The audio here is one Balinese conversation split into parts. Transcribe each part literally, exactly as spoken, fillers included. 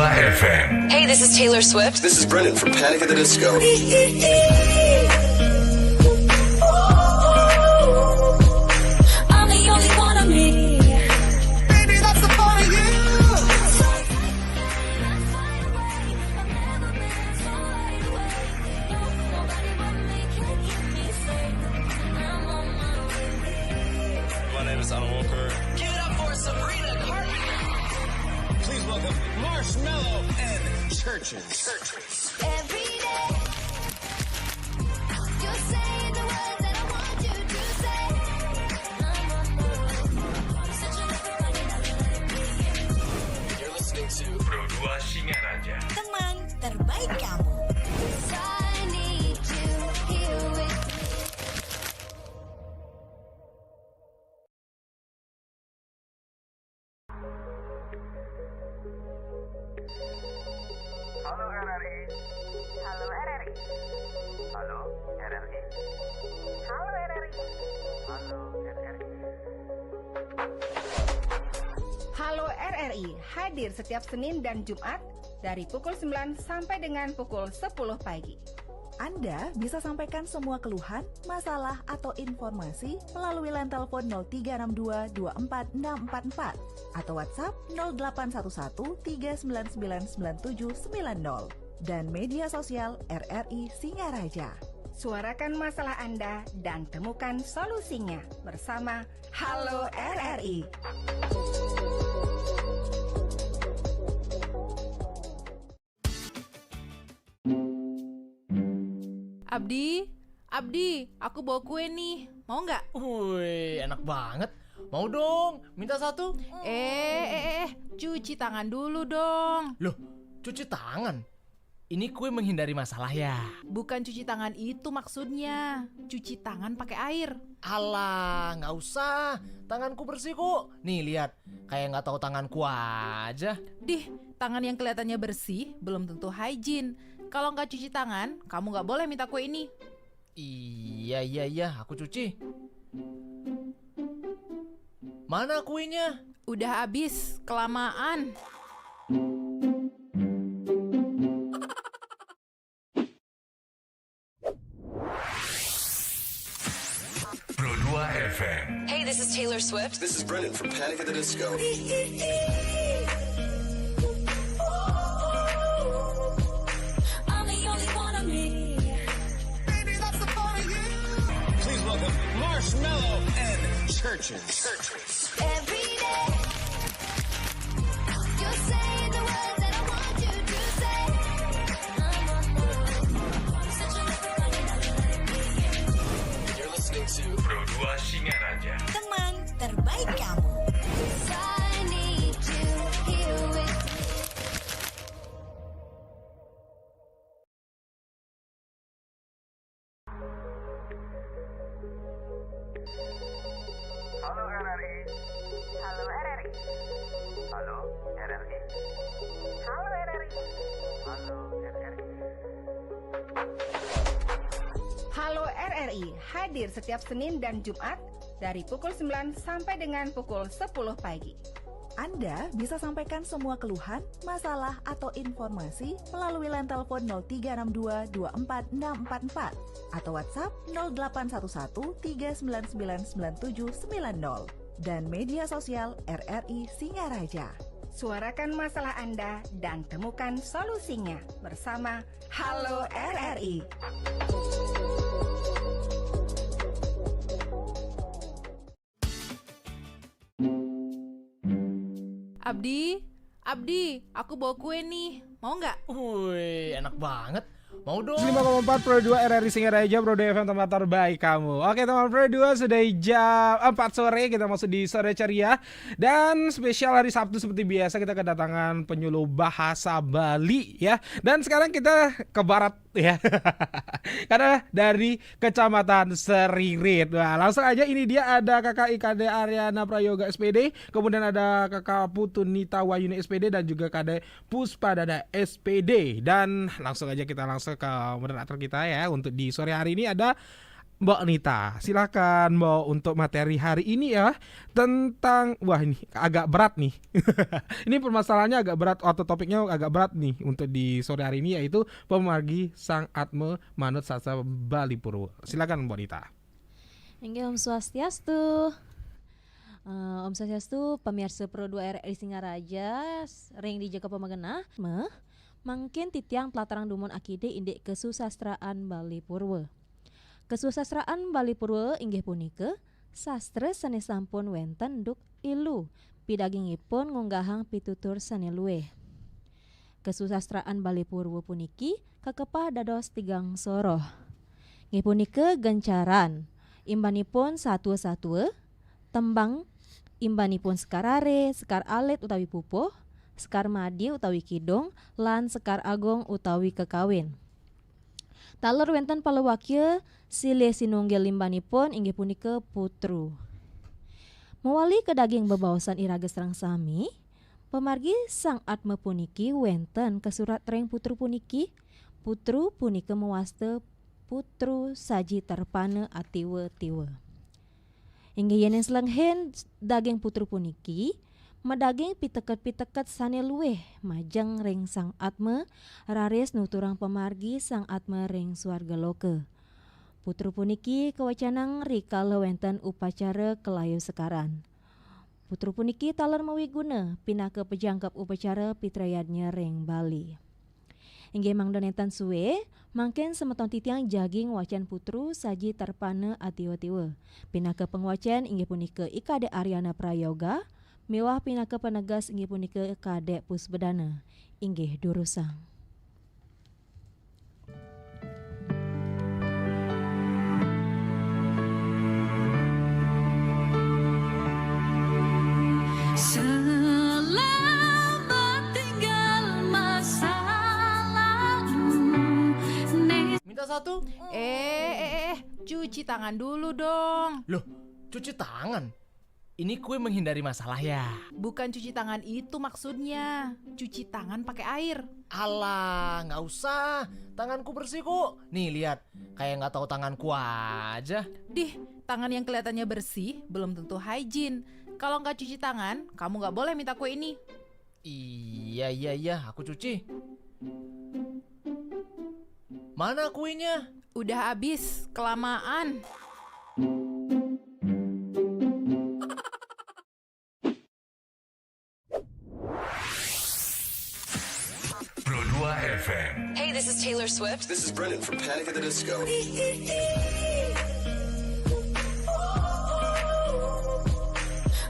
F M. Hey, this is Taylor Swift. This is Brennan from Panic at the Disco. My name is Alan Walker. Give it up for Sabrina Carpenter. Please welcome Marshmello and Chvrches. Every day, you say the words that I want you to say. You're listening to Pro dua Singaraja. Teman terbaik kamu. I need you here with me. Halo R R I. Halo R R I. Halo R R I. Halo R R I. Halo R R I. Halo R R I hadir setiap Senin dan Jumat dari pukul sembilan sampai dengan pukul sepuluh pagi. Anda bisa sampaikan semua keluhan, masalah, atau informasi melalui line telepon nol tiga enam dua dua empat enam empat empat atau WhatsApp nol delapan satu satu tiga sembilan sembilan sembilan tujuh sembilan nol dan media sosial R R I Singaraja. Suarakan masalah Anda dan temukan solusinya bersama Halo R R I. Abdi, Abdi, aku bawa kue nih. Mau nggak? Wih, enak banget. Mau dong, minta satu. Eh, eh, eh, cuci tangan dulu dong. Loh, cuci tangan? Ini kue menghindari masalah ya? Bukan cuci tangan itu maksudnya. Cuci tangan pakai air. Alah, nggak usah. Tanganku bersih kok. Nih, lihat. Kayak nggak tahu tanganku aja. Dih, tangan yang kelihatannya bersih belum tentu hygiene. Kalau nggak cuci tangan, kamu nggak boleh minta kue ini. Iya, iya, iya, aku cuci. Mana kuenya? Udah habis, kelamaan. Pro dua F M. Hey, this is Taylor Swift. This is Brennan from Panic at the Disco. I'm the only one on me. Baby, that's the part of you. Please welcome Marshmello and Chvrches. Every day, you say the words that I want you to say. You're listening to Pro dua Singaraja. Teman terbaik kamu. I need you here with me. Halo R R I. Halo R R I. Halo R R I. Halo R R I. Halo R R I. Halo R R I hadir setiap Senin dan Jumat dari pukul sembilan sampai dengan pukul sepuluh pagi. Anda bisa sampaikan semua keluhan, masalah, atau informasi melalui line telepon nol tiga enam dua dua empat enam empat empat atau WhatsApp nol delapan satu satu tiga sembilan sembilan sembilan tujuh sembilan nol dan media sosial R R I Singaraja. Suarakan masalah Anda dan temukan solusinya bersama Halo R R I. Abdi, Abdi, aku bawa kue nih. Mau nggak? Wih, enak banget. Mau dong. Lima koma empat Pro dua R R I Singaraja, Pro dua F M, teman terbaik kamu. Oke, teman Pro dua, sudah jam empat sore, kita masuk di Sore Ceria. Dan spesial hari Sabtu seperti biasa, kita kedatangan penyuluh bahasa Bali ya. Dan sekarang kita ke barat ya. Karena dari Kecamatan Seririt. Wah, langsung aja, ini dia ada Kakak I K D Ariana Prayoga S P D, kemudian ada Kakak Putu Nita Wayuni S P D, dan juga Kade Puspa Dada S P D. Dan langsung aja kita langsung ke moderator kita ya untuk di sore hari ini, ada Mbok Nita, silakan Mbok untuk materi hari ini ya, tentang, wah, ini agak berat nih. Ini permasalahannya agak berat atau topiknya agak berat nih untuk di sore hari ini, yaitu pemargi Sang Atma manut sastra Bali Purwa. Silakan Mbok Nita. Inggih, Om Swastiastu. Eh, Om Swastiastu, pamiarsa Pro dua R R I Singaraja, ring dija ké pamagenah. Meh, mangkin titiang tlatarang dumun akidé indik kasusastraan Bali Purwa. Kasusastraan Bali Purwa inggih punika sastra sané sampun wénten duk ilu, pidagingipun ngunggahang pitutur sané luih. Kasusastraan Bali Purwa puniki kakepah dados tigang soroh. Inggih punika gencaran, imbanipun satua-satua, tembang, imbanipun sekar aré, sekar alit utawi pupuh, sekar madya utawi kidung, lan sekar agung utawi kekawin. Taler wénten palawakya, silih sinunggil imbanipun inggih punika putru. Mawali ka daging bebaosan iraga sareng sami, pamargi Sang Atma puniki wénten kasurat ring putru puniki. Putru punika mawasta putru saji terpana atiwa-tiwa. Inggih yéning selenghin daging putru puniki, madaging piteket-piteket sané luih majeng ring Sang Atma, raris nuturang pamargi Sang Atma ring suarga loka. Putru puniki kawecanang rikala wénten upacara kalayu sekaran. Putru puniki taler mawiguna pinaka pajangkep upacara pitrayadnya ring Bali. Inggih mangda nénten sué, mangkin semeton titiang jagi ngwacén putru saji terpana atiwa-tiwa. Pinaka pangwacén inggih punika I Kadék Aryana Prayoga, miwah pinaka paneges inggih punika Kadék Pusbedana. Inggih durusang. Selamat tinggal masa lalu. Minta satu? Eh, eh, eh, cuci tangan dulu dong. Loh, cuci tangan? Ini kue menghindari masalah ya? Bukan cuci tangan itu maksudnya. Cuci tangan pakai air. Alah, nggak usah. Tanganku bersih kok. Nih, lihat. Kayak nggak tahu tanganku aja. Dih, tangan yang kelihatannya bersih belum tentu hygiene. Kalau nggak cuci tangan, kamu nggak boleh minta kue ini. Iya, iya, iya, aku cuci. Mana kuenya? Udah habis, kelamaan. Pro dua F M. Hey, this is Taylor Swift. This is Brendan from Panic at the Disco.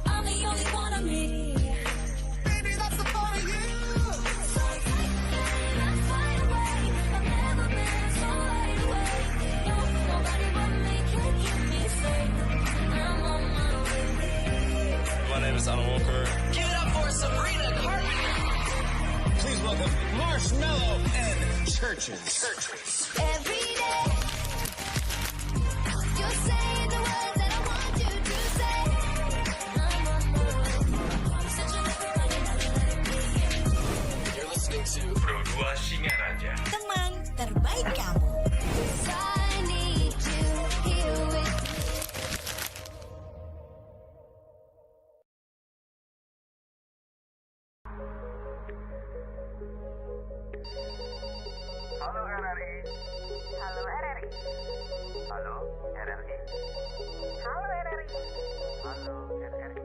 I'm the only one of me. Baby, that's the part of you. I'll fly away. I've never been so wide awake. No, nobody but me can keep me safe. I'm on my way. My name is Alan Walker. Give it up for Sabrina Carpenter. Please welcome Marshmello and Chvrches. Every day. You're saying the words that I want you to say. I'm on my way. Such a lover, I never let me in. You're listening to Pro dua Singaraja. Teman terbaik kamu. I need you here with me. Halo R R I. Halo R R I. Halo R R I. Halo R R I. Halo R R I.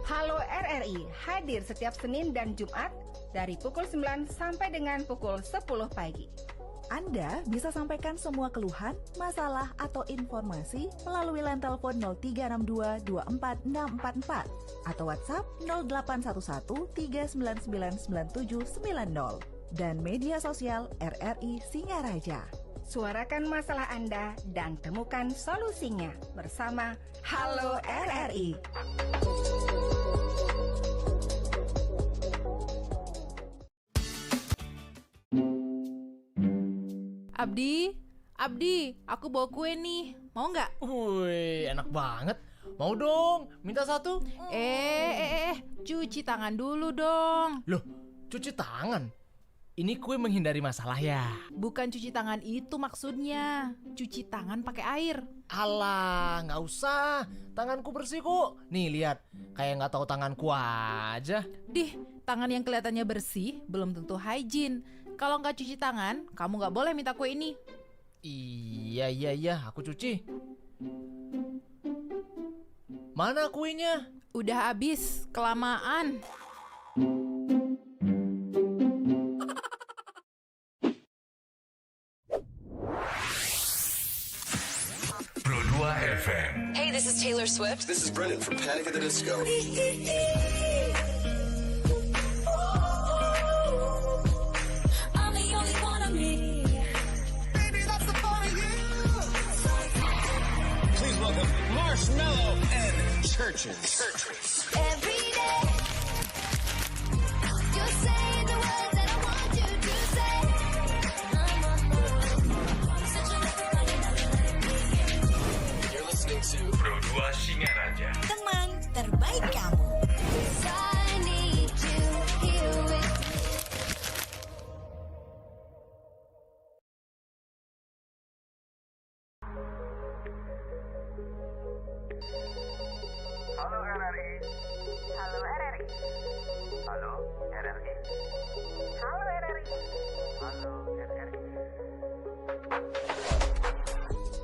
Halo R R I hadir setiap Senin dan Jumat dari pukul sembilan sampai dengan pukul sepuluh pagi. Anda bisa sampaikan semua keluhan, masalah, atau informasi melalui line telepon nol tiga enam dua dua empat enam empat empat atau WhatsApp nol delapan satu satu tiga sembilan sembilan sembilan tujuh sembilan nol dan media sosial R R I Singaraja. Suarakan masalah Anda dan temukan solusinya bersama Halo R R I. Abdi, Abdi, aku bawa kue nih. Mau nggak? Wih, enak banget. Mau dong, minta satu. Eh, eh, eh, cuci tangan dulu dong. Loh, cuci tangan? Ini kue menghindari masalah ya? Bukan cuci tangan itu maksudnya. Cuci tangan pakai air. Alah, nggak usah. Tanganku bersih kok. Nih, lihat. Kayak nggak tahu tanganku aja. Dih, tangan yang kelihatannya bersih belum tentu hygiene. Kalau nggak cuci tangan, kamu nggak boleh minta kue ini. Iya, iya, iya. Aku cuci. Mana kuenya? Udah habis, kelamaan. Pro dua F M. Hey, this is Taylor Swift. This is Brennan from Panic at the Disco. I'm the only one of me. Baby, that's the part of you. Please welcome Marshmello and Chvrches. Every day, you say the words that I want you to say. You're listening to Pro dua Singaraja. Teman terbaik kamu. 'Cause I need you here with me. Halo R R I. Halo R R I. Halo R R I. Halo R R I. Halo R R I.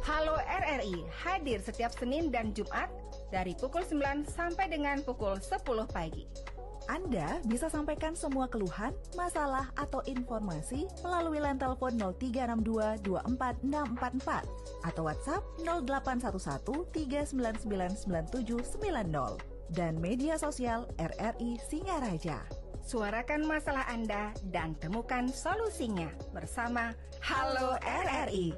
Halo R R I, hadir setiap Senin dan Jumat dari pukul sembilan sampai dengan pukul sepuluh pagi. Anda bisa sampaikan semua keluhan, masalah, atau informasi melalui line telepon nol tiga enam dua dua empat enam empat empat atau WhatsApp nol delapan satu satu tiga sembilan sembilan sembilan tujuh sembilan nol dan media sosial R R I Singaraja. Suarakan masalah Anda dan temukan solusinya bersama Halo R R I.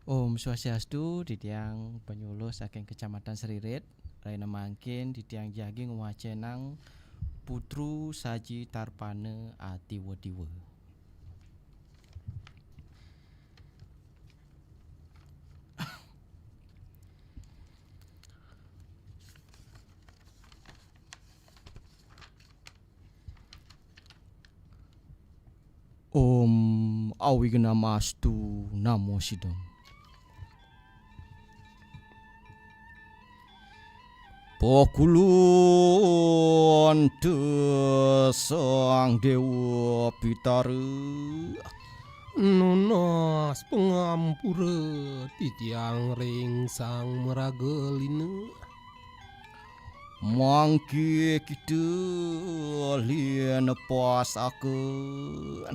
Om Swastiastu, titiang panyuluh saking Kecamatan Seririt, rahina mangkin titiang jagi ngwacénang Putru Saji Tarpana Adiwa-diwa. Om Awignamastu Namo Sidam. Pakulun te Sang Dewa Pitara. Nunas pangampura titiang ring Sang Maragalina. Mangké kita linepasaken.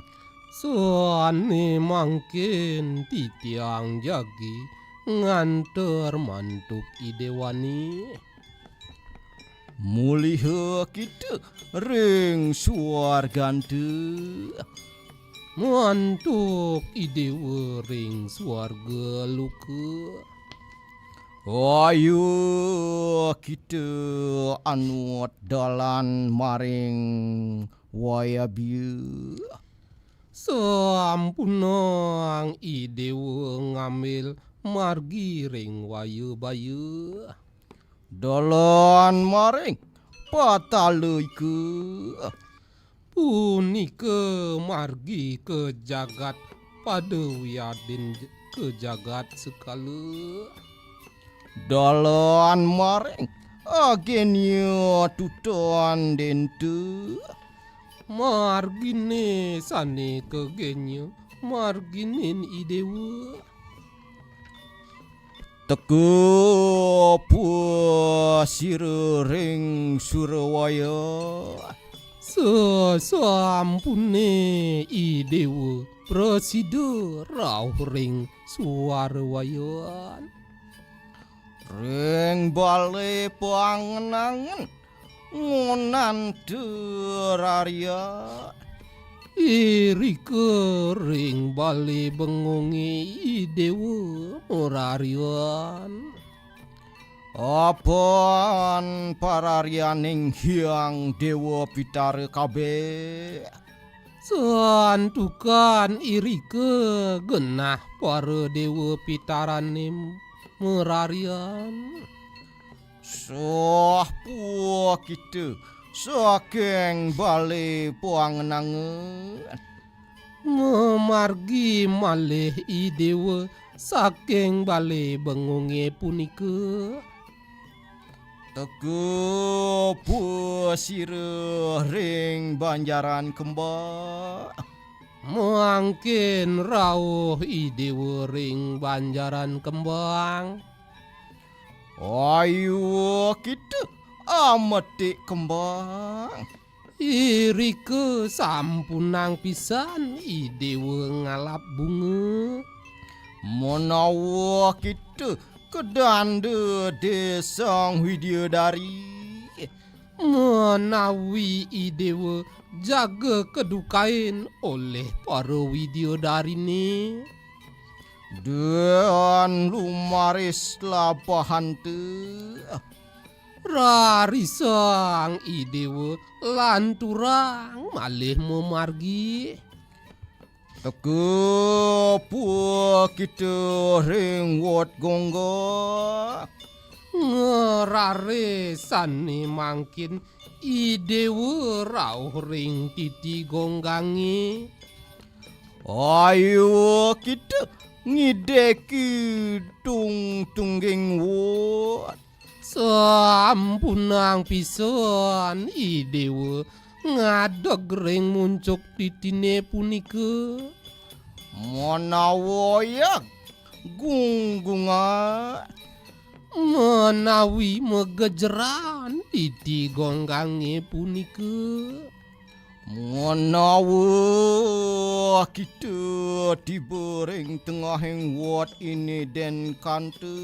Sané mangkin titiang jagi nganter mantuk I Déwané. Muliha kita ring suarganta. Mantuk I Déwa ring suarga loka. Ayu kita anut dalan maring wayabya. Sampunang I Déwa ngambil margi ring wayabaya. Dalan maring patalaika. Punika margi ka jagat pada wiadin j-, ka jagat sekala. Dalan maring agénya tutan dénta. Marginé sané kagénya marginin I Déwa. Teka pasira ring Surawaya. Sasampuné I Déwa prasida rauh ring Surawaya. Ring balé pangenangan ngonanta rarya. Irika ring balé bengongé I Déwa mararyan. Apan pararyaning Hyang Déwa Pitara kabéh. Santukan irika genah para déwa pitarané mararyan. Sah pukita saking bale pangenangan. Mamargi malih I Déwa saking bale bengunge punika. Teka pasira ring banjaran kembang. Mangkin rauh I Déwa ring banjaran kembang. Ayu kita ametik kembang. Irika sampunang pisan I Déwa ngalap bunga. Menawa kita kadanda desang Widyadari. Menawi I Déwa jaga kadukain olih para Widyadarine. Dan lumaris labahanta. Rarisang I Déwa lanturang malih mamargi. Teka pukita ring wot gongga. Ngrare sane mangkin I Déwa rauh ring titi gonggange. Ayu kita ngideki tungtungging wot. Sampunang pisan I Déwa ngadeg ring muncuk titine punika. Menawa yag gunggungan. Menawi magejeran titi gonggange punika. Menawa kita tiba ring tengahing wot ini den kanta.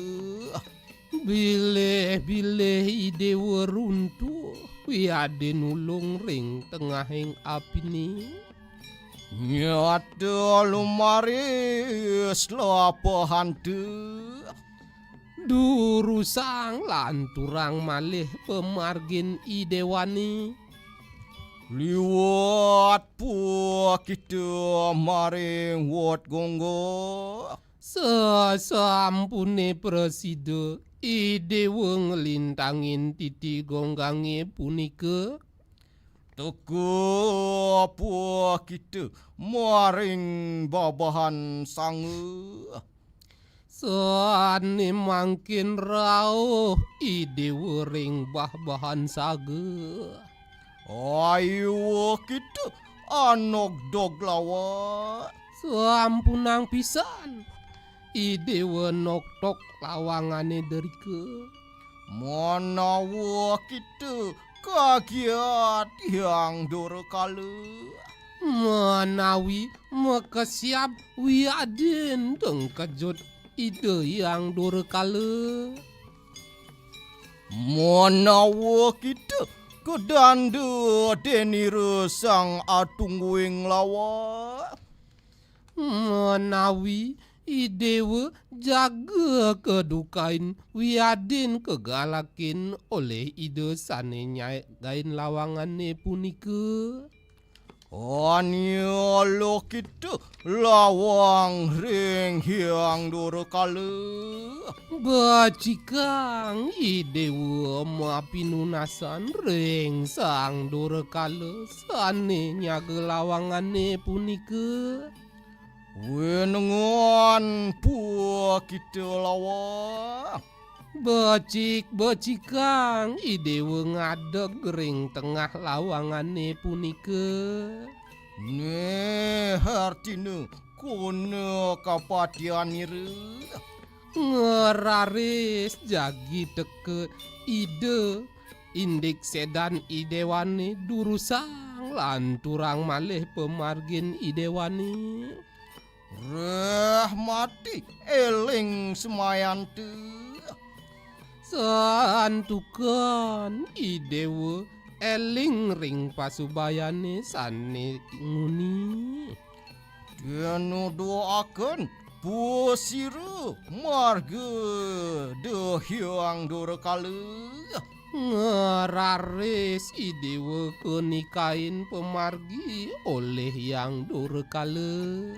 Bilih-bilih I Déwa runtuh, wiadin ulung ring tengahing apine. Nyata lumaris labahanta. Durusang lanturang malih pamargin I Déwane. Liwat pukita maring wot gongga. Sasampune prasida, I Déwa nglintangin titi gonggange punika. Teka pukita maring babahan sanga. Sane mangkin rauh I Déwa ring babahan saga. Ayu kita anogdog lawan. Sampunang pisan I Déwa noktok lawangane drika. Menawa kita kagiat Hyang Durakala. Menawi makesiab wiadin tengkejut Ida Hyang Durakala. Menawa kita kadanda denira sang atungguing lawan. Menawi I Déwa jaga kadukain wiadin kagalakin olih Ida sane nyagain lawangane punika. Aniala kita lawang ring Hyang Durakala. Becikang I Déwa mapinunasan ring Sang Durakala sane nyaga lawangane punika. Wenengan pukita lawan. Becik-becikang I Déwa ngadeg ring tengah lawangane punika. Neh, artina kona kapatianira. Ngraris jagi teka Ida indik sedan I Déwane durusang lanturang malih pamargin I Déwane. Reh mati eling semayanta. Santukan I Déwa eling ring pasubayane sane nguni. Dena doaken pusira marga Dehyang Durakala. Ngraris I Déwa kanikain pamargi olih Hyang Durakala.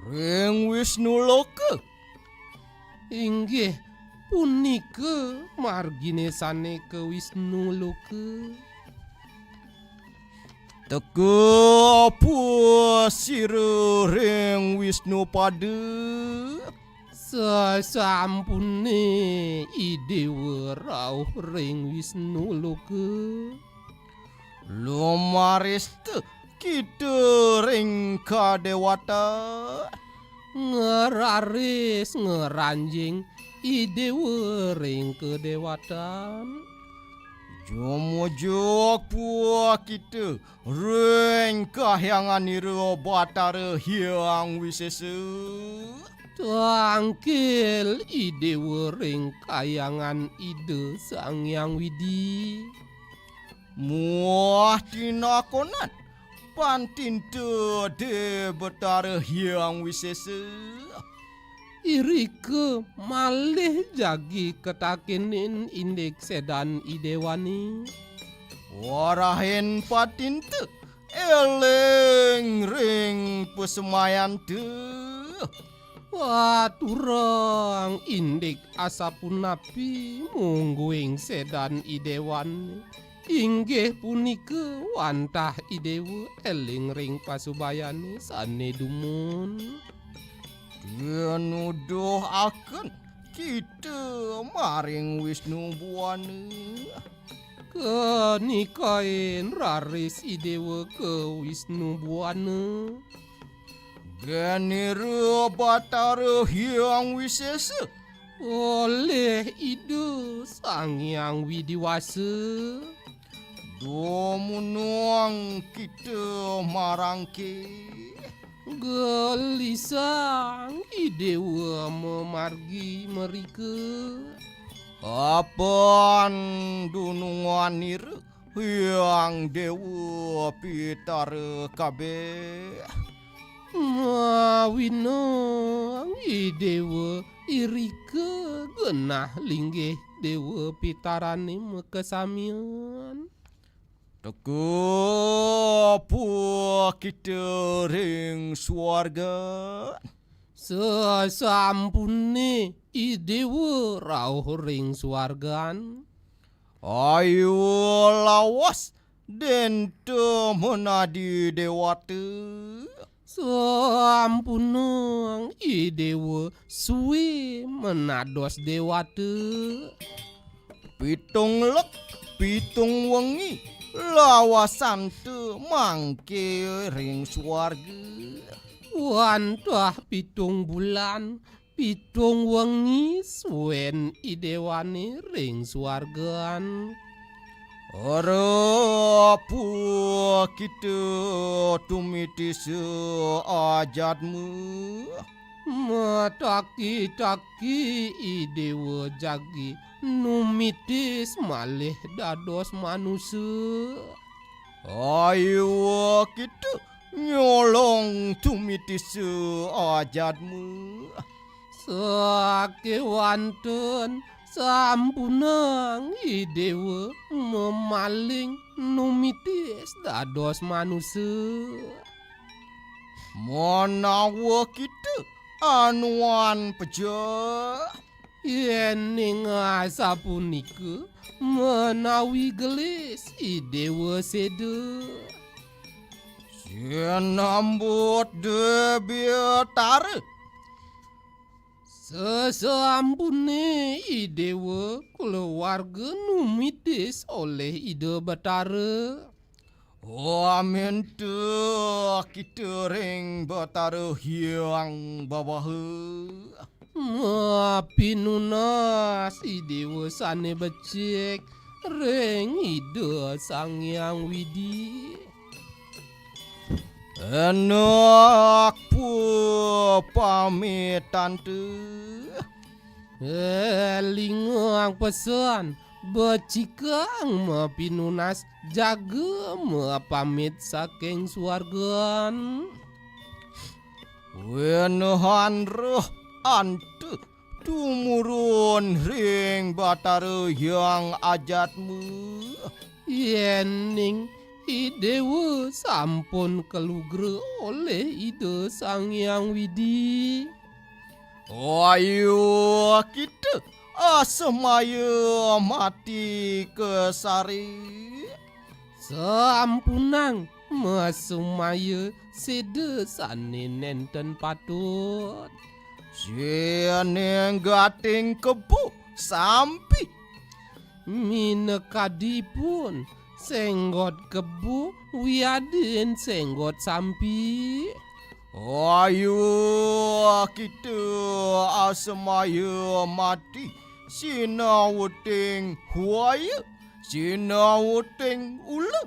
Ring Wisnu Loka. Inggih, punika margine sane ka Wisnu Loka. Teka sira ring Wisnu pada. Sasampune I Dewa rauh ring Wisnu Loka. Lumarista kita ring kadewatan. Ngraris ngranjing I Dewa ring kadewatan. Jumujuk pua kita ring kahyangan ira Batara Hyang Wisesa. Tangkil I Dewa ring kahyangan Ida Sang Hyang Widi. Muah tinakonan, pantinta de Batara Hyang Wisesa. Irika malih jagi katakinin indik sedan I Dewane. Warahin pantinta, eling ring pasemayanta. Aturang indik asapunapi mungguing sedan I Dewane. Inggih punika wantah I Dewa eling ring pasubayane sane dumun. Tinuduhaken kita maring Wisnu Buana. Kanikain raris I Dewa ka Wisnu Buana. Genira Batara Hyang Wisesa. Olih Ida Sang Hyang Widi Wasa. Dumunung kita marangke. Gelisang I Dewa mamargi mrika. Apan dununganira Hyang Dewa Pitara kabeh. Mawinang I Dewa irika genah linggih Dewa Pitarane makasamian. Teka pua kita ring suarga. Sasampune I Dewa rauh ring suargan. Ayu lawas denta menadi dewata. Sampunang I Dewa suwe menados dewata. Pitung lek, pitung wengi, lawasanta mangke ring suarga. Wantah pitung bulan, pitung wengi suwen I Dewane ring suargan. Arep kita tumitisa ajatmu. Mataki-taki I Dewa jagi numitis malih dados manusa. Ayu kita nyolong tumitisa ajatmu. Sakewanten sampunang I Dewa mamaling numitis dados manusa. Manawa kita anuan pejah. Yening asapunika menawi gelis I Dewa seda. Sinambut Dewi Tara. Sasampune I Dewa kulawarga numitis olih Ida Batara. Aminta kita ring Batara Hyang Babaha. Mapinunas I Dewa sane becik ring Ida Sang Hyang Widi. Enak pua pamitanta. Elingang pesan, becikang mapinunas, jaga mapamit saking suargan. Wenehan roh anta tumurun ring Batara Hyang Ajatmu. Yening I Dewa sampun kalugra olih Ida Sang Hyang Widi. Ayu kita asemaya mati kasari. Sampunang masumaya seda sane nenten patut. Sine gating kebo sampi. Minakadipun senggot kebo wiadin senggot sampi. Ayu kita asemaya mati, sinawuting huaya, sinawuting ula.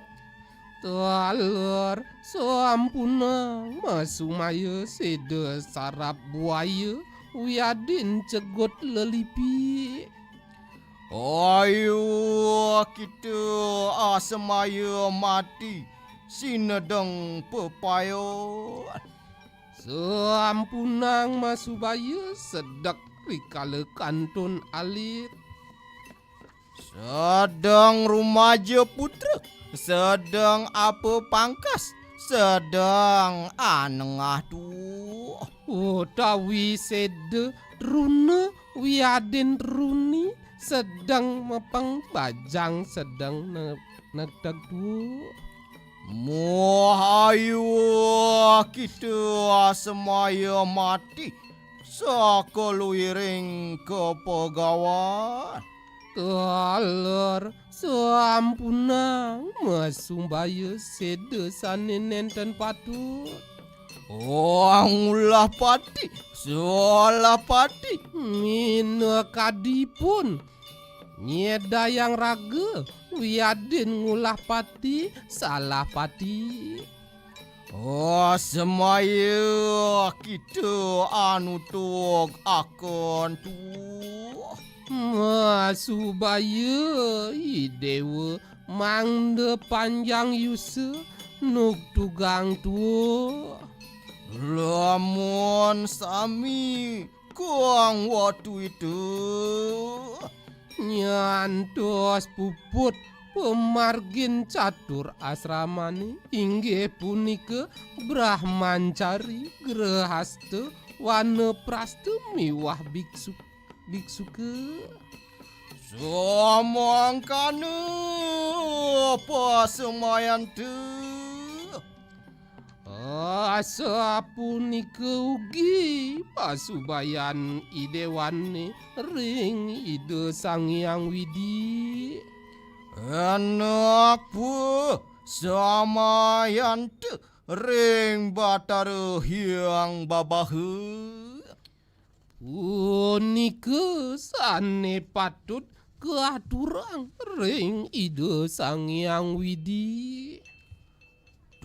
Taler sampunang masumaya seda sarap buaya, wiadin cegut lelipi. Ayu kita asemaya mati, sinedeng pepaya. Sampunang masubaya sedek rikala kantun alit. Sedeng rumaja putra, sedeng apa pangkas, sedeng anengah tuh. Utawi seda truna wiadin truni, sedeng mepeng bajang, sedeng ne-, negteg tuh. Muhayu kita asemaya mati, sakaluiring kapegawan. Taler sampunang masumaya seda sane nenten patut. Oh, ngulah pati, salah pati. Minakadipun nyedayang raga, wiadin ngulah pati, salah pati. Oh, semaya kita anutug akan tuh. Masubaya i dewa mangda panjang yusa nugtugang tuh. Lamun sami kang watu itu. Nyantos puput pamargin catur asramane, inggih punika Brahmancari, Grehasta, Wanaprasta miwah biksu, biksuka. Samangkana pasemayanta. Asapunika ugi pasubayan i dewane ring Ida Sang Hyang Widi. Anak pu samayanta ring Batara Hyang Babaha. Punika sane patut kaaturang ring Ida Sang Hyang Widi.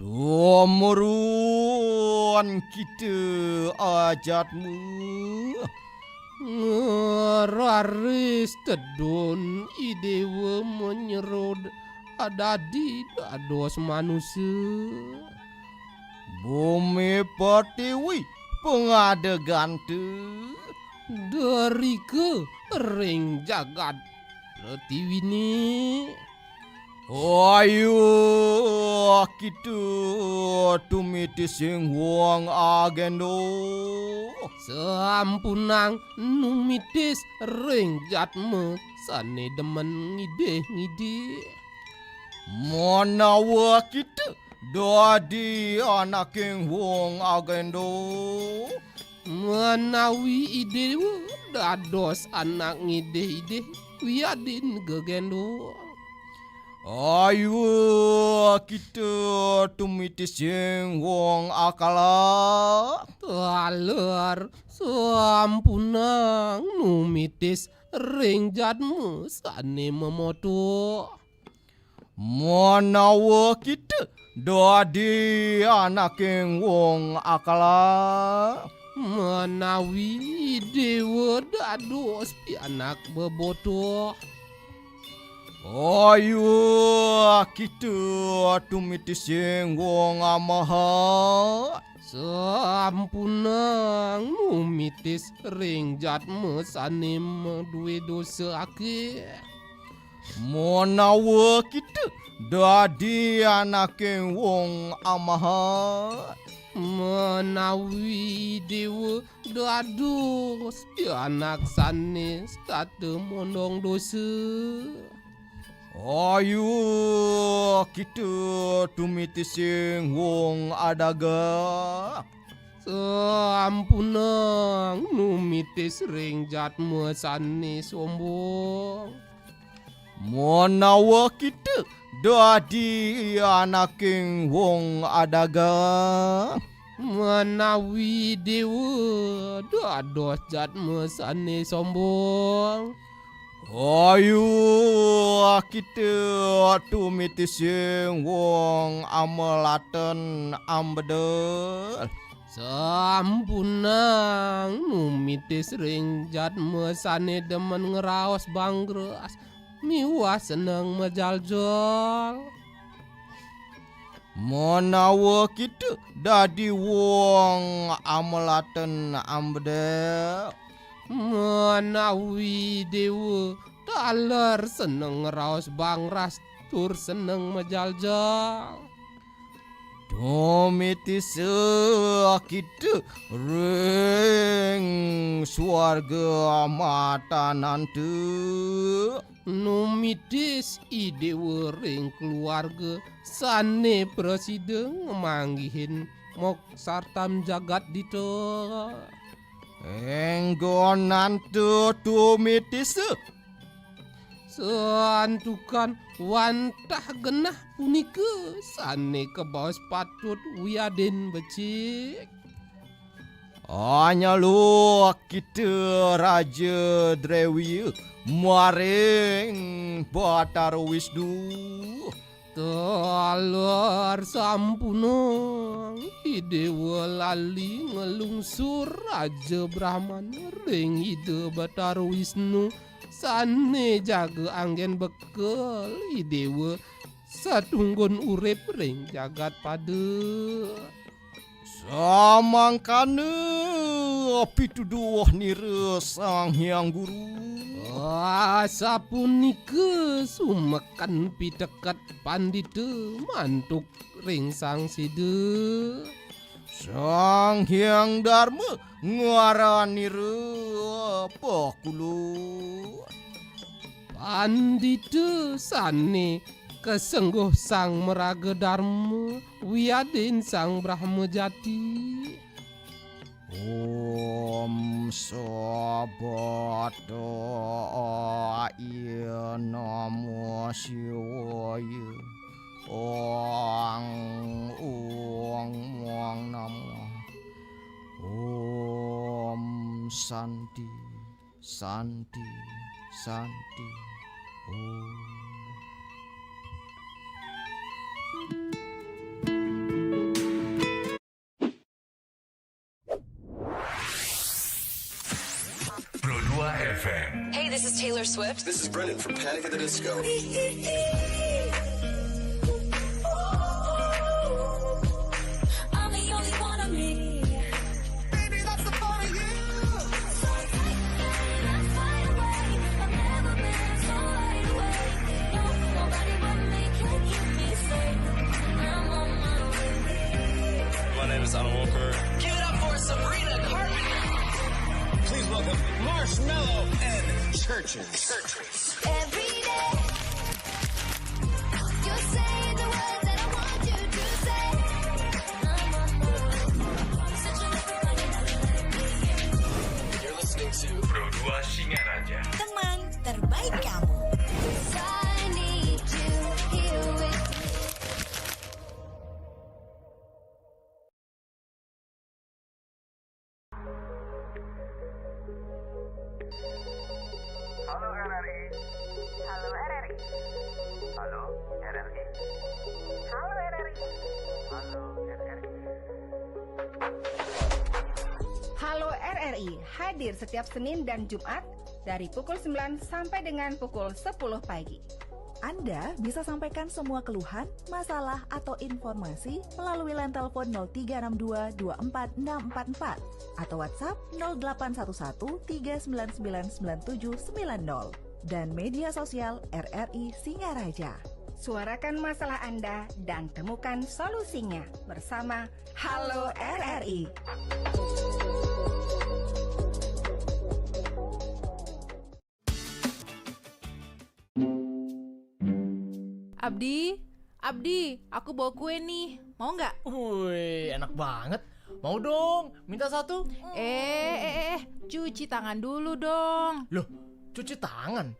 Tumurun kita ajatmu. Ngeraris tedun i dewa menyerod adadi dados manusa. Bumi pertiwi pangada ganta. Derika ring jagat pertiwine. Ayu kita tumiti sing wong agendo. Sampunang numitis ring jatma sane demen ngidih-ngidih. Menawa kita dadi anaking wong agendo. Menawi i dewa dados anak ngidih-idih wiadin gegendo. Ayu kita tumiti sing wong akala. Taler sampunang numitis ring jatma sane mamoto. Menawa kita dadi anaking wong akala. Menawi dewa dados pianak bebotoh. Ayu kita tumiti sing wong amaha. Sampunang numitis ring jatma sane madue dosa akeh. Menawa kita dadi anaking wong amaha. Menawi Déwa dados pianak sané setata mondong dosa. Ayo kita tumitising wong adagang. Sampunang numitis ring jatma sané sombong. Menawa kita dadi anaking wong adagang. Menawi Déwa dados jatma sané sombong. Ayo kita tumitising wong amelaten ambedel. Sampunang numitis ring jatma sané demen ngraos bangras miwah seneng majaljal. Menawa kita dadi wong amelaten ambedel. Menawi Déwa taler seneng ngraos bangras tur seneng majaljal. Tumitisa kita ring suarga matananta. Numitis I Déwa ring keluarga sané prasida ngamanggihin moksartam jagat dita. Enggonanta tumitisa. Santukan wantah genah punika sané kabaos patut wiadin becik. Anyalo kita Raja Drewi maring Batara Wisnu. Taler sampunang I Déwa lali nglungsur Raja Brahmana ring Ida Batara Wisnu sané jaga anggén bekel I Déwa satunggun urip ring jagat pada. Samangkana pituduh nira Sang Hyang Guru. Asapunika sumeken piteket pandita mantuk ring Sang Sida. Sang Hyang Darma ngwaran nira pakula. Pandita sané kasengguh Sang Maraga Darma wiadin Sang Brahma Jati. Om Sabata Aya Namo Siwaya. Ong Ong Mong Namo. Om Santi. Santi, Santi, Om. Pro dua F M. Hey, this is Taylor Swift. This is Brennan from Panic at the Disco. I'm the only one of me. Baby, that's the part of you. So take me, let's fly away. I've never been so wide awake. No, nobody but me can keep me safe. I'm on my way. My name is Alan Walker. Give it up for Sabrina Carpenter. Please welcome Marshmello and Chvrches. Every day, you say the words that I want you to say. You're listening to Pro dua Singaraja. Teman terbaik kamu. I need you here with me. Halo R R I. Halo R R I. Halo R R I. Halo R R I. Halo R R I. Halo R R I hadir setiap Senin dan Jumat dari pukul sembilan sampai dengan pukul sepuluh pagi. Anda bisa sampaikan semua keluhan, masalah, atau informasi melalui line telepon nol tiga enam dua dua empat enam empat empat atau WhatsApp nol delapan satu satu tiga sembilan sembilan sembilan tujuh sembilan nol dan media sosial R R I Singaraja. Suarakan masalah Anda dan temukan solusinya bersama Halo R R I. Abdi, Abdi, aku bawa kue nih. Mau nggak? Wih, enak banget. Mau dong, minta satu. Eh, eh, eh, cuci tangan dulu dong. Loh, cuci tangan?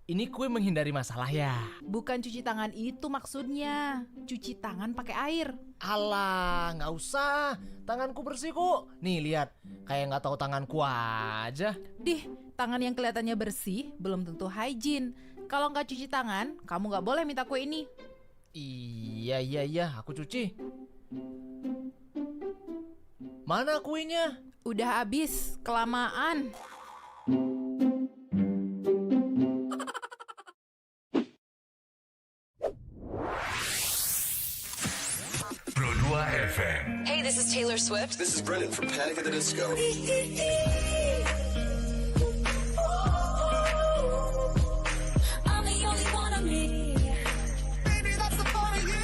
Ini kue menghindari masalah ya? Bukan cuci tangan itu maksudnya. Cuci tangan pakai air. Alah, nggak usah. Tanganku bersih kok. Nih, lihat. Kayak nggak tahu tanganku aja. Dih, tangan yang kelihatannya bersih belum tentu hygiene. Kalau nggak cuci tangan, kamu nggak boleh minta kue ini. Iya, iya, iya. Aku cuci. Mana kuenya? Udah habis, kelamaan. Pro dua F M. Hey, this is Taylor Swift. This is Brendan from Panic at the Disco. I'm the only one of me. Baby, that's the part of you.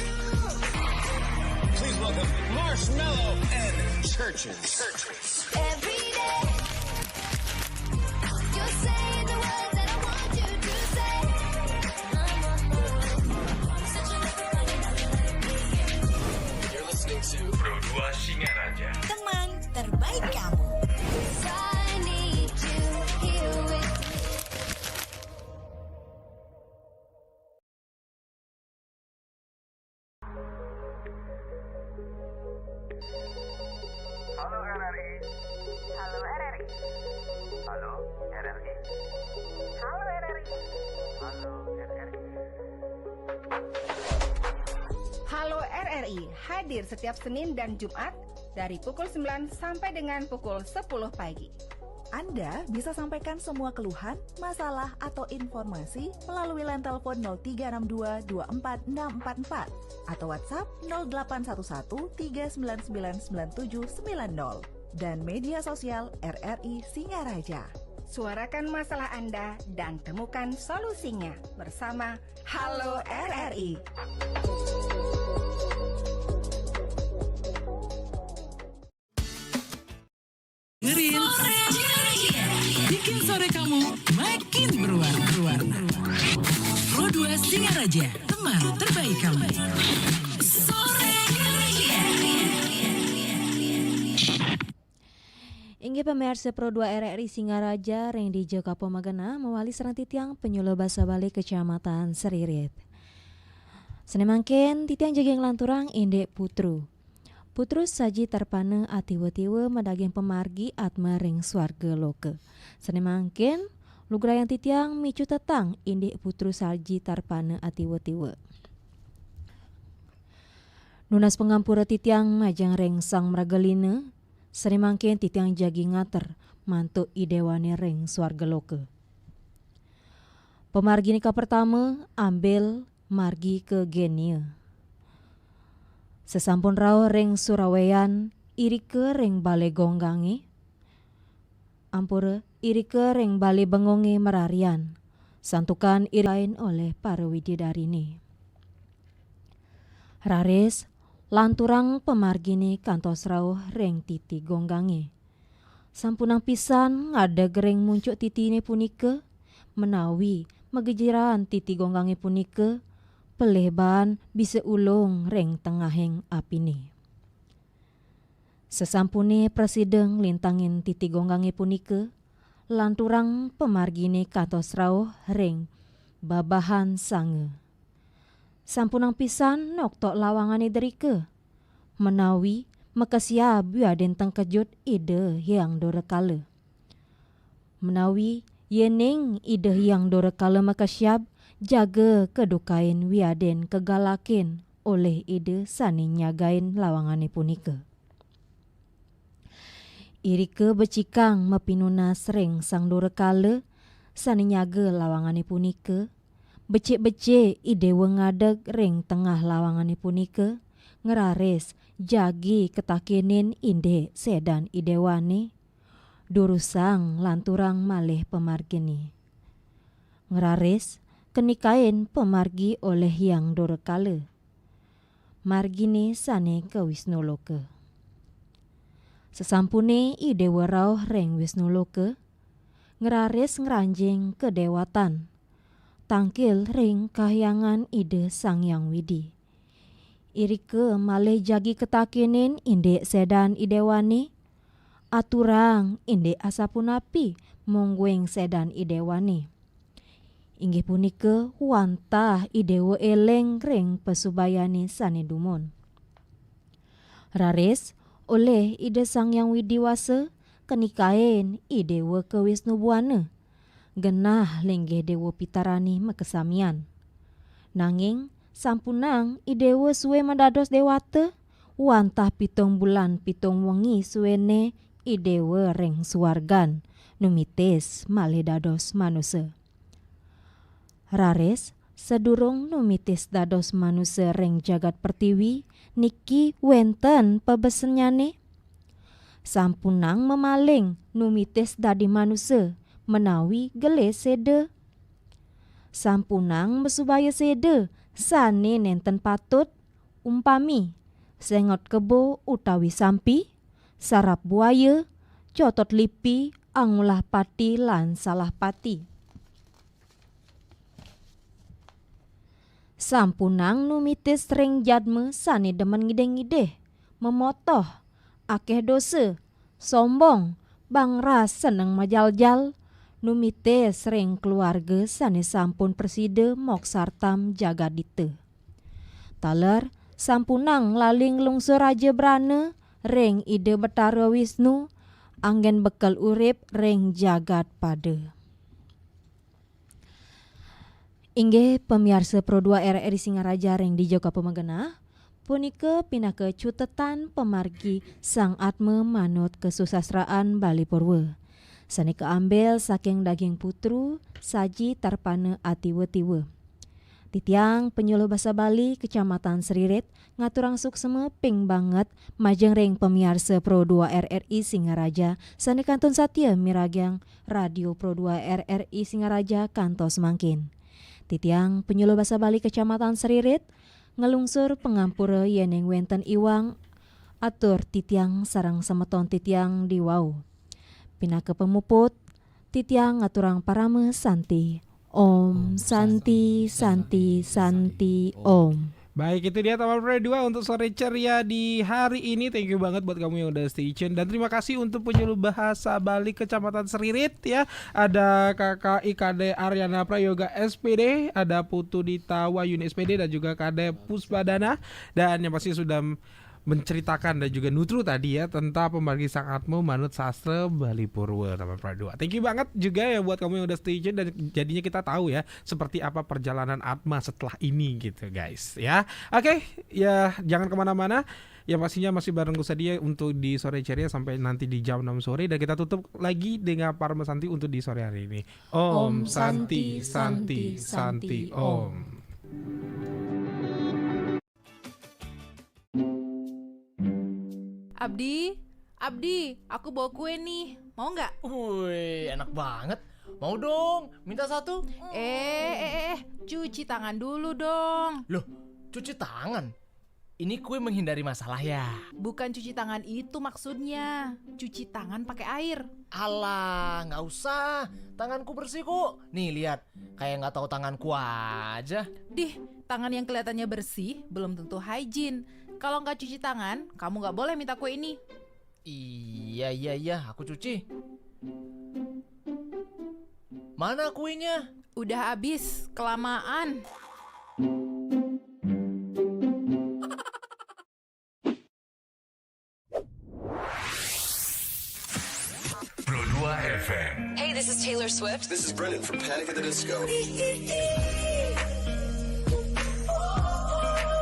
Please welcome Marshmello and Chvrches. Every day, you're saying the words that I want you to say. Such a lover, I never let me in. You're listening to Pro dua Singaraja. Teman terbaik kamu. I need you here with me. Halo R R I. Halo R R I. Halo R R I. Halo R R I. Halo R R I. Halo R R I hadir setiap Senin dan Jumat dari pukul sembilan sampai dengan pukul sepuluh pagi. Anda bisa sampaikan semua keluhan, masalah, atau informasi melalui line telepon nol tiga enam dua dua empat enam empat empat atau WhatsApp nol delapan satu satu tiga sembilan sembilan sembilan tujuh sembilan nol dan media sosial R R I Singaraja. Suarakan masalah Anda dan temukan solusinya bersama Halo R R I. Dengerin. Bikin sore kamu makin berwarna-warna. Pro dua Singaraja, teman terbaik kamu. Inggih pamiarsa Pro dua R R I Singaraja ring dija kapo magenah, mawali sareng titiang panyuluh basa Bali Kecamatan Seririt. Sane mangkin titiang jagi nglanturang indik putru. Putru saji tarpana atiwa-tiwa madaging pamargi atma ring swarga loka. Sane mangkin lugrayang titiang micutetang indik putru saji tarpana atiwa-tiwa. Nunas pangampura titiang majeng ring Sang Mragalina, sane mangkin titiang jagi ngater mantuk I Dewane ring swarga loka. Pamargine kapertama, ambil margi ka Genia. Sasampun rauh ring Suraweyan, irika ring Bale Gonggange, ampura, irika ring Bale Bengonge mararian, santukan irikain olih para wididarine. Raris, lanturang pamargine kantos rauh ring titi Gonggange. Sampunang pisan ngadeg ring muncuk titine punika, menawi magejiran titi Gonggange punika, pelih baan bisa ulung ring tengahing apine. Sasampune prasida nglintangin titi Gonggange punika, lanturang pamargine kantos rauh ring Babahan Sanga. Sampunang pisan noktok lawangane drika, menawi makesiab wiadin tengkejut Ida Hyang Dorakala. Menawi yening Ida Hyang Dorakala makesiab, jaga kadukain wiadin kagalakin olih Ida sane nyagain lawangane punika. Irika becikang mapinunas ring Sang Dorakala sane nyaga lawangane punika, becik-becik I Dewa ngadeg ring tengah lawangane punika, ngraris jagi katakinin indik sedan I Dewane, durusang lanturang malih pamargine. Ngraris, kenikaén pamargi olih Hyang Dorakala. Marginé sané ka Wisnu Loka. Sasampuné I Déwa rauh ring Wisnu Loka, ngraris ngranjing kadéwatan, tangkil ring kahyangan Ida Sang Hyang Widi. Irika malih jagi katakinin indik sédan I Déwané, aturang indik asapunapi mungguing sédan I Déwané. Inggih punika wantah I Déwa éling ring pasubayané sané dumun. Raris, olih Ida Sang Hyang Widi Wasa, kanikain I Déwa ka Wisnu Buana. Genah linggih Déwa Pitarané makasamian. Nanging, sampunang I Déwa sué madados déwata, wantah pitung bulan pitung wengi suéné I Déwa ring suargan, numitis malih dados manusa. Raris, sadurung numitis dados manusa ring jagat pertiwi, niki wénten pabesennyané. Sampunang mamaling numitis dadi manusa, menawi gelis séda. Sampunang masubaya séda, sané nénten patut, umpami, sengot kebo utawi sampi, sarap buaya, cotot lipi, angulah pati lan salah pati. Sampunang numitis ring jadma sané demen ngidih-ngidih, memotoh, akéh dosa, sombong, bangras seneng majaljal, numitis ring keluarga sané sampun prasida moksartam jagadita. Taler, sampunang lali nglungsur raja brana ring Ida Betara Wisnu, anggén bekel urip ring jagat pada. Inggih pamiarsa Pro dua R R I Singaraja ring dija kapamegenah, punika pinaka cutetan pamargi Sang Atma manut kasusastraan Bali Purwa. Sané kaambil saking daging putru, saji tarpana atiwa-tiwa. Titiang penyuluh basa Bali Kecamatan Seririt ngaturang suksma ping banget majeng ring pamiarsa Pro dua R R I Singaraja sané kantun satia miragiang Radio Pro dua R R I Singaraja kantos mangkin. Titiang penyuluh basa Bali Kecamatan Seririt nglungsur pangampura yéning wénten iwang atur titiang sareng semeton titiang diwau. Pinaka pamuput, titiang ngaturang parama santi. Om Santi, Santi, Santi, Om. Baik, itu dia teman Pro dua untuk sore ceria di hari ini. Thank you banget buat kamu yang udah stay tune. Dan terima kasih untuk penyuluh bahasa Bali Kecamatan Seririt ya. Ada Kakak I K D Ariana Prayoga S P D, ada Putu Dita Wayuni S P D, dan juga K D Puspadana. Dan yang pasti sudah menceritakan dan juga nutru tadi ya tentang pemargi Sang Atma manut sastra Bali Purwa, teman Pro dua. Thank you banget juga ya buat kamu yang udah stay tune dan jadinya kita tahu ya seperti apa perjalanan Atma setelah ini gitu, guys, ya. Oke, ya jangan kemana-mana. Ya pastinya masih bareng Gus Sadia untuk di sore ceria sampai nanti di jam enam sore dan kita tutup lagi dengan Parma Santi untuk di sore hari ini. Om Santi, Santi, Santi, Om. Abdi, Abdi, aku bawa kue nih. Mau nggak? Wih, enak banget. Mau dong, minta satu. Eh, eh, eh, cuci tangan dulu dong. Loh, cuci tangan? Ini kue menghindari masalah ya? Bukan cuci tangan itu maksudnya. Cuci tangan pakai air. Alah, nggak usah. Tanganku bersih kok. Nih, lihat. Kayak nggak tahu tanganku aja. Dih, tangan yang kelihatannya bersih belum tentu hygiene. Kalau nggak cuci tangan, kamu nggak boleh minta kue ini. Iya, iya, iya, aku cuci. Mana kuenya? Udah habis, kelamaan. Pro dua F M. Hey, this is Taylor Swift. This is Brennan from Panic at the Disco.